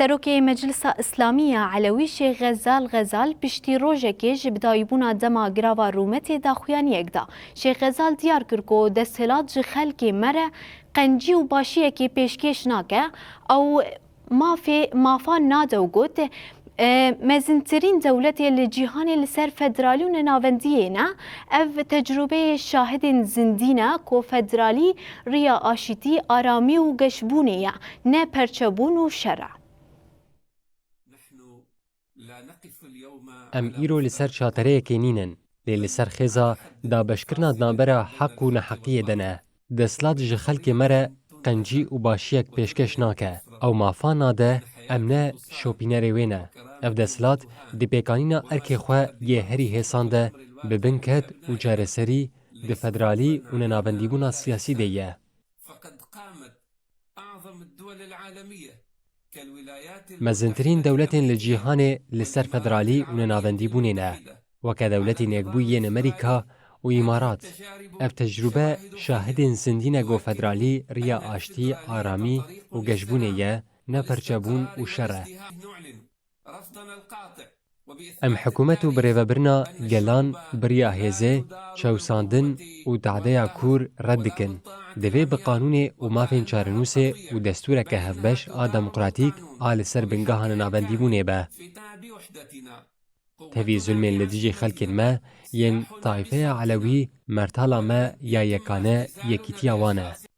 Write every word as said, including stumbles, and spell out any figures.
Serokê Meclisa Îslamî ya Elewî Şêx Xezal Xezal piştî rojekê ji bidayîbûna dema girava rûmetê daxuyaniyek da. Şêx Xezal diyar kir ku desthilat ji xelkê me re qencî û başiyekê pêşkêş nake, ew mafê, mafan nade û got, e, mezintirîn dewletê li cîhanê li ser federalî û nenavendiyê ne. Ev tecrûbeyê şahidên zindî ne ku federalî riya aşîtî, aramî û geşbûnê ye, ne perçebûn û şer e. Em îro li ser çatereyekê nînin, lê li ser xêza dabeşkirina di navbera heq û neheqiyê de ne. Desthilat ji xelkê me re qencî û başiyek pêşkêş nake. Ew mafan nade, em ne şopînerê wê ne. Ev desthilat di pêkanîna erkê xwe yê herî hêsan de bi bin ket û çareserî di federalî û nenavendîbûna siyasî de ye. Mezintirîn dewletên li cîhanê li ser federalî û nenavendîbûnê ne, weke Dewletên Yekbûyî yên Amerîka û Îmarat. Ev tecrûbe şahidên zindî ne ku federalî riya aştî, aramî û geşbûnê ye, ne perçebûn û şer e. Em hikûmet û birêvebirina gelan bi riya hêzê, çewsandin û tadeya kûr red dikin. Divê bi qanûnê û mafên çarenûsê û destûreke hevbeş a demokratîk a li ser bingeha nenavendîbûnê be. Tevî zulmên li dijî xelkên me yên tayfeya Elewî mertala me ya yekane yekîtiya wan e.